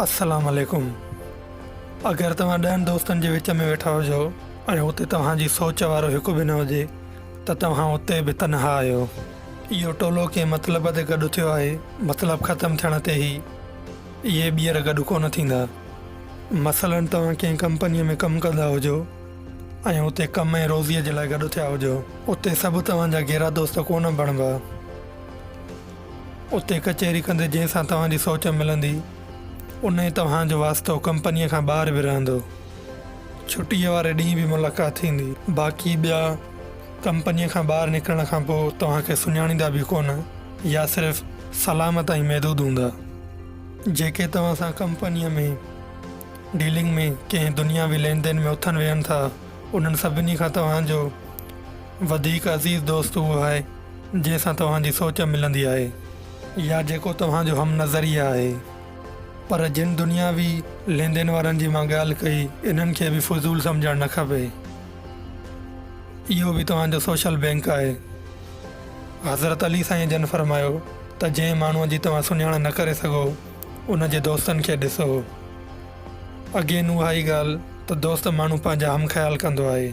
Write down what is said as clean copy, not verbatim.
السلام عليڪم اگر توهان ڏهن دوستن جي وچ ۾ ويٺا هجو ۽ اتي توهان جي سوچ وارو هڪ به نه هجي ته توهان اتي به تنها آهيو. اهو ٽولو ڪنهن مطلب تي گڏ ٿيو آهي، مطلب ختم ٿيڻ تي هي اهي ٻيهر گڏ ڪونه ٿيندا. مثلاً توهان ڪنهن ڪمپنيء ۾ ڪم ڪندا هجو ۽ اتي ڪم ۽ روزيء جي لاء گڏ ٿيا هجو. اتي سڀ توهان جا گهرا دوست ڪونه بڻبا. اتي ڪچهري ڪندي جنهن سان توهان جي سوچ ملندي، ان ۽ توهان جو واسطو ڪمپنيء کان ٻاهر به رهندو. ڇٽيء واري ڏينهن به ملاقات ٿيندي. باقي ٻيا ڪمپنيء کان ٻاهر نڪرڻ کان پوء توهان کي سڃاڻيندا به ڪونه يا صرف سلام تائين محدود هوندا. جيڪي توهان سان ڪمپنيء ۾ ڊيلنگ ۾ ڪنهن دنياوي لين دين ۾ اٿن ويهن ٿا، انهن سڀني کان توهان جو وڌيڪ عزيز دوست اهو آهي، جنهن سان توهان جي سوچ ملندي آهي يا جيڪو توهان جو هم نظريه آهي. پر جن دنياوي لين دين وارن جي مان ڳالهه ڪئي انهن کي به فضول سمجهڻ نه کپي. اهو به توهان جو سوشل بينڪ آهي. حضرت علي سائين جن فرمايو ته جنهن ماڻهوء جي توهان سڃاڻ نه ڪري سگهو ان جي دوستن کي ڏسو. اگين اها ئي ڳالهه ته دوست ماڻهو پنهنجا هم خيال ڪندو آهي.